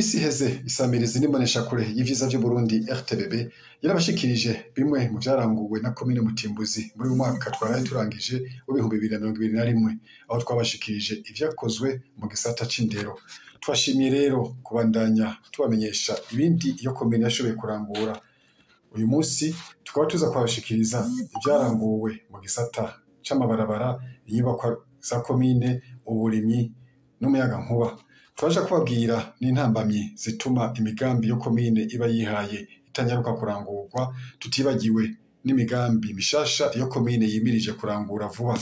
Mu misi iheze, isamirizi n'imboneshakure y'ivyiza vy'Uburundi RTBB yarabashikirije bimwe mu vyaranguwe na komine Mutimbuzi muri uyu mwaka twaraye turangije w'2021, aho twabashikirije ivyakozwe mu gisata c'indero. Twashimiye rero kubandanya tubamenyesha ibindi iyo komine yashoboye kurangura. Uyu musi tukaba tuza kubashikiriza ivyaranguwe mu gisata c'amabarabara, inyubakwa za komine, uburimyi n'umuyagankuba. Turaja kubabwira n'intambamyi zituma imigambi yo komine iba yihaye itanyaruka kurangurwa, tutibagiwe n'imigambi mishasha iyo komine yimirije kurangura vuba.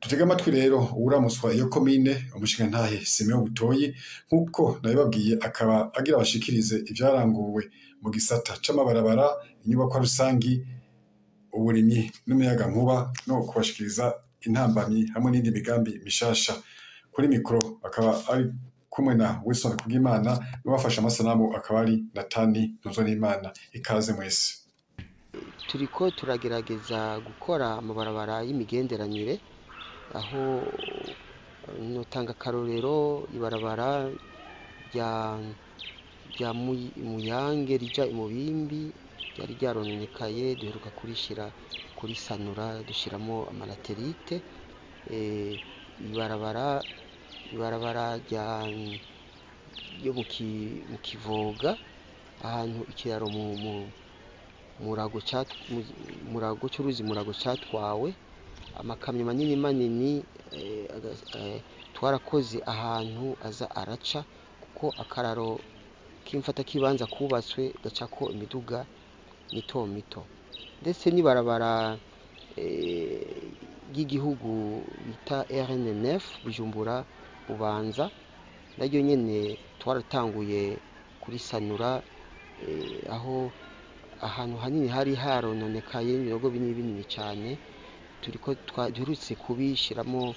Dutege amatwi rero uwuramutswa iyo komine, umushingantahe Simeon Butoyi, nk'uko nabibabwiye, akaba agira abashikirize ivyaranguwe mu gisata c'amabarabara, inyubakwa rusangi, uburimyi n'umuyagankuba, no kubashikiriza intambamyi hamwe n'indi migambi mishasha. Kuri mikoro akaba ari kumwe na Wilson Kubwimana, n'uwafashe amasanamu akaba ari Natani Ntuzonimana. Ikaze mwese. Turiko turagerageza gukora amabarabara y'imigenderanire, aho notanga akarorero ibarabara rya Muyange rija i Mubimbi ryari ryarononekaye, duheruka kurishira kurisanura, dushiramo ama latérite. Ibarabara rya ryo mu Kivoga, ahantu ikiraro mu Murago c'uruzi Murago catwawe amakamyo manini manini, twarakoze ahantu aza araca, kuko akararo k'imfata kibanza kubatswe gacako imiduga mito mito. Ndetse n'ibarabara ry'igihugu bita RN9 Bujumbura Bubanza, naryo nyene twaratanguye kurisanura, aho ahantu hanini hari harononekaye, ibinogo binini binini cane, turiko duherutse kubishiramo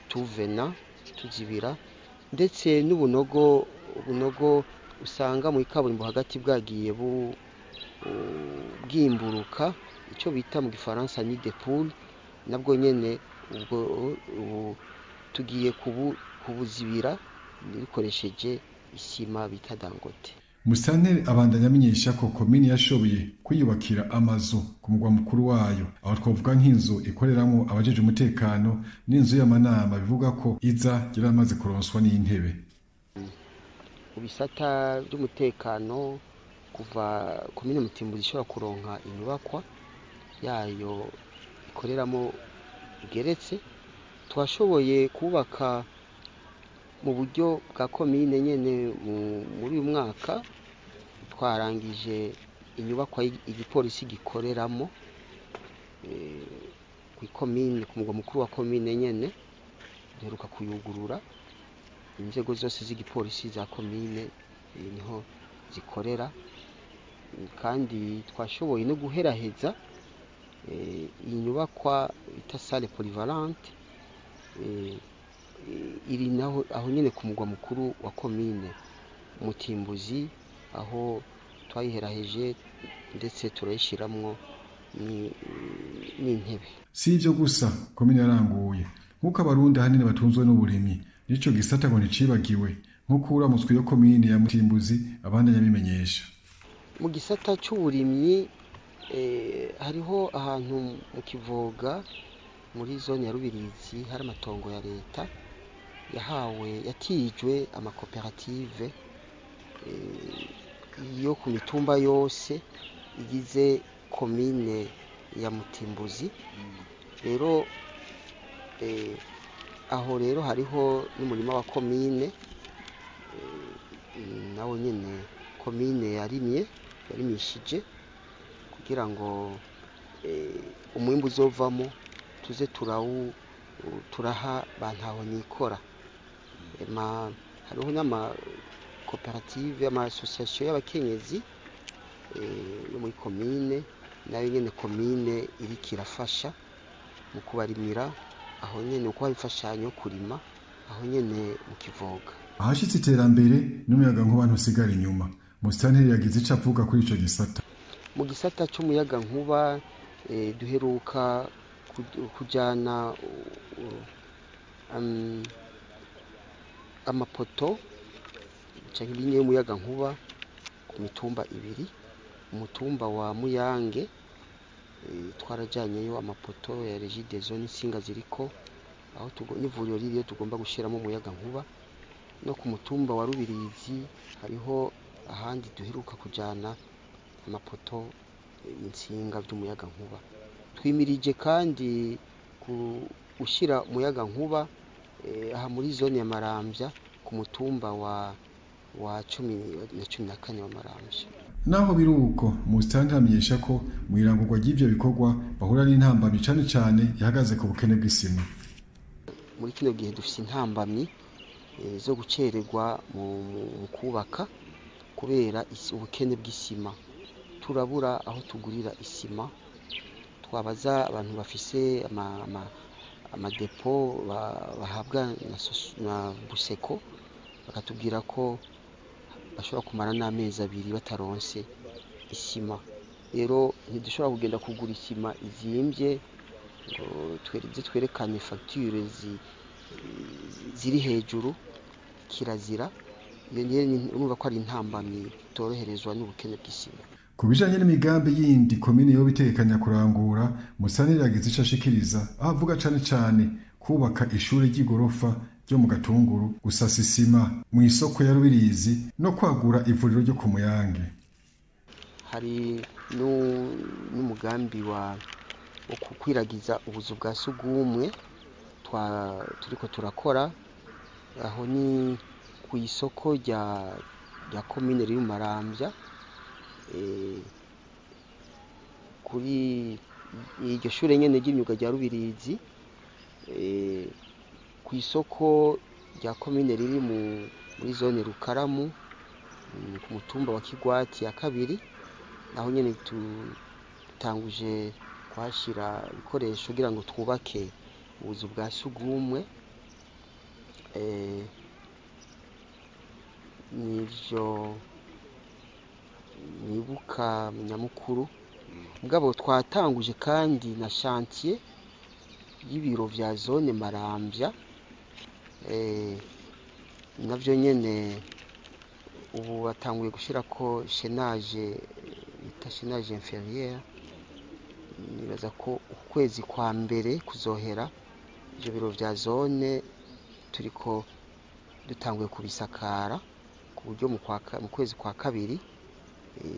tuvena tuzibira, ndetse n'ubunogo ubunogo usanga mu ikaburimbo hagati bwagiye bwimburuka, ico bita mu gifaransa nid de poule, nabwo nyene ubwo ubu tugiye kubuzibira dukoresheje isima bita Dangote. Musitanteri abandanya amenyesha ko komine yashoboye kwiyubakira amazu ku mugwa mukuru wayo, aho twavuga nk'inzu ikoreramwo abajeje umutekano n'inzu y'amanama, bivuga ko iza yaramaze kuronswa n'intebe. Mu bisata by'umutekano, kuva komine Mutimbuzi ishobora kuronka inyubakwa yayo ikoreramo igeretse, twashoboye kubaka mu buryo bwa komine nyene. Muri uyu mwaka twarangije inyubakwa igipolisi gikoreramo kw'ikomine, ku mugwa mukuru wa komine nyene. Duheruka kuyugurura, inzego zose z'igipolisi za komine niho zikorera. Kandi twashoboye no guheraheza iyi nyubakwa bita salle polyvalente, iri naho aho nyene ku mugwa mukuru wa komine Mutimbuzi, aho twayiheraheje ndetse turayishiramwo n'intebe. Si ivyo gusa komine yaranguye. Nk'uko Abarundi ahanini batunzwe n'uburimyi, n'ico gisata ngo nticibagiwe, nk'uko uramutswe iyo komine ya Mutimbuzi abandanya abimenyesha. Mu gisata c'uburimyi, hariho ahantu mu Kivoga, muri zone ya Rubirizi, hari amatongo ya leta yahawe, yatijwe amakoperative yo ku mitumba yose igize komine ya Mutimbuzi. Rero aho rero hariho n'umurima wa komine, nawo nyene komine yarimye, yarimishije kugira ngo umwimbu uzovamo tuze turaha bantaho nikora. Hariho n'amakoperative, ama association y'abakenyezi yo muri komine, nayo nyene komine iriko irafasha mu kubarimira aho nyene, kubaha imfashanyo yo kurima aho nyene mu Kivoga. Ahashitse iterambere, n'umuyagankuba ntusigara inyuma. Musitanteri yagize ico avuga kuri ico gisata. Mu gisata c'umuyagankuba, duheruka kujana amapoto. canke linye y'umuyagankuba ku mitumba ibiri. Umutumba wa Muyange twarajyanyeyo amapoto ya Regideso n'insinga ziriko, aho n'ivuriro ririyo tugomba gushiramo umuyagankuba. No ku mutumba wa Rubirizi hariho ahandi duheruka kujana amapoto, intsinga vy'umuyagankuba. Twimirije kandi gushyira umuyagankuba aha muri zone ya Maramvya ku mutumba wa 10 na 14 wa Maramvya. Naho biri uko, musitanteri amenyesha ko mu irangurwa ry'ivyo bikorwa bahura n'intambamyi, cane cane ihagaze ku bukene bw'isima. Muri kino gihe dufise intambamyi zo gucererwa mu kubaka kubera ubukene bw'isima. Turabura aho tugurira isima, twabaza abantu bafise amadepo bahabwa na Buseko, bakatubwira ko bashobora kumara n'amezi 2 bataronse isima. Rero ntidushobora kugenda kugura isima izimvye ngo twerekane facture ziri hejuru, kirazira. Iyo nyene urumva ko ari intambamyi itoroherezwa n'ubukene bw'isima. Ku bijanye n'imigambi yindi komine yoba itegekanya kurangura, musitanteri yagize ico ashikiriza, aho avuga cane cane kubaka ishure ry'igorofa ryo mu Gatunguru, gusasa isima mw'isoko ya Rubirizi no kwagura ivuriro ryo ku Muyange. Hari n'umugambi wo gukwiragiza ubuzu bwa sugumwe turiko turakora. Aho ni ku isoko rya komine riri mu Maramvya, kuri iryo shure nyene ry'imyuga rya Rubirizi, ku isoko rya komine riri muri zone Rukaramu, ku mutumba wa Kigwati ya 2. Naho nyene dutanguje kuhashira ibikoresho kugira ngo twubake ubuzu bwa sugumwe. Nivyo nibuka nyamukuru. Mugabo twatanguje kandi na chantier y'ibiro vya zone Maramvya, navyo nyene ubu batanguye gushirako chaînage bita chaînage inférieure. Nibaza ko ukwezi kwa mbere kuzohera ivyo biro vya zone turiko dutanguye kubisakara, ku buryo mu kwezi kwa kabiri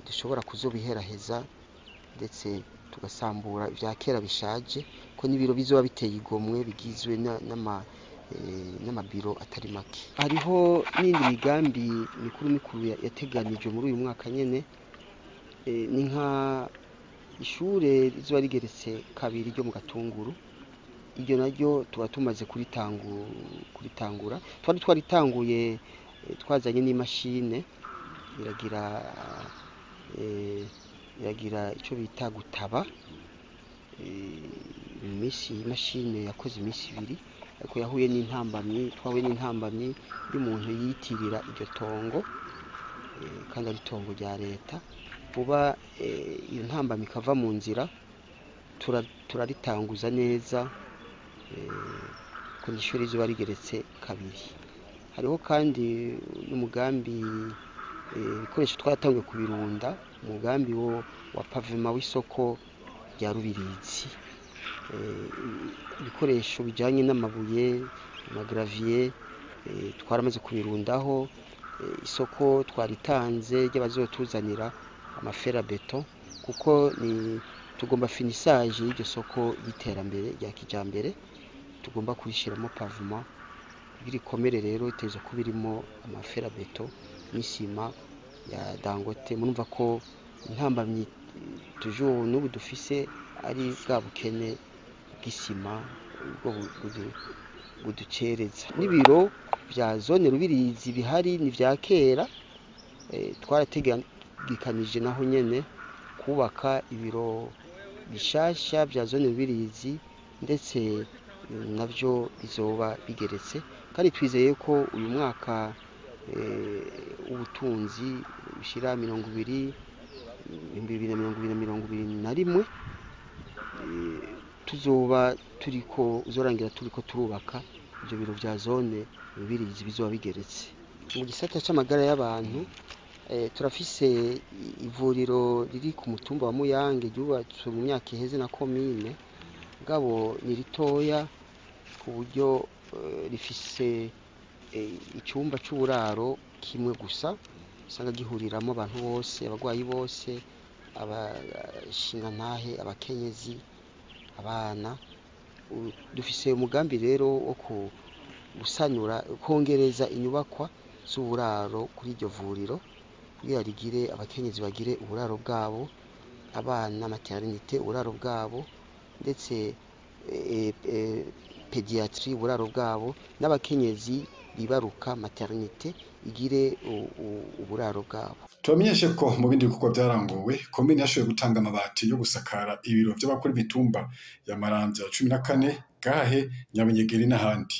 dushobora kuzobiheraheza, ndetse tugasambura ivya kera bishaje, ko n'ibiro bizoba biteye igomwe, bigizwe n'amabiro atari make. Hariho n'indi migambi mikuru mikuru yateganijwe muri uyu mwaka nyene, ni nka ishure rizoba rigeretse kabiri ryo mu Gatunguru. Iryo naryo tuba tumaze kuritangura, twari twaritanguye, twazanye n'imashine iragira ico bita gutaba. Imisi imashine yakoze iminsi 2, ariko yahuye n'intambamyi, twahuye n'intambamyi y'umuntu yiyitirira iryo tongo, kandi ari itongo rya leta. Vuba iyo ntambamyi ikava mu nzira, turaritanguza neza, ko ishure rizoba rigeretse kabiri. Hariho kandi n'umugambi, ibikoresho twaratanguye kubirunda, umugambi wa pavement w'isoko rya Rubirizi, ibikoresho bijanye n'amabuye, amagravier, twaramaze kubirundaho. Isoko twaritanze ry'abazotuzanira amaferabeto, kuko ni tugomba finissage y'iryo soko y'iterambere rya kijambere, tugomba kurishiramo pavement kugira ikomere. Rero iteza kuba irimo amaferabeto n'isima ya Dangote. Murumva ko intambamyi toujours n'ubu dufise ari bwa bukene bw'isima bwo buducereza. N'ibiro vya zone Rubirizi bihari ni vya kera, twarategekanije naho nyene kubaka ibiro bishasha vya zone Rubirizi, ndetse navyo bizoba bigeretse. Kandi twizeye ko uyu mwaka w'ubutunzi ushira 20, 2020 na 2021, tuzoba turiko uzorangira turiko turubaka ivyo biro vya zone Rubirizi bizoba bigeretse. Mu gisata c'amagara y'abantu turafise ivuriro riri ku mutumba wa Muyange ryubatswe mu myaka iheze na komine, mugabo ni ritoya ku buryo rifise icumba c'uburaro kimwe gusa, usanga gihuriramwo abantu bose, abagwayi bose, abashingantahe, abakenyezi, abana. Dufise umugambi rero wo gusanura, kongereza inyubakwa z'uburaro kuri iryo vuriro kugira rigire abakenyezi bagire uburaro bwabo, abana maternité uburaro bwabo, ndetse pédiatrie uburaro bwabo, n'abakenyezi bibaruka maternité igire uburaro bwabo. Tubamenyeshe ko mu bindi bikorwa vyaranguwe, komine yashoboye gutanga amabati yo gusakara ibiro vy'abakora imitumba ya Maramvya 14, Gahe, Nyabunyegeri n'ahandi.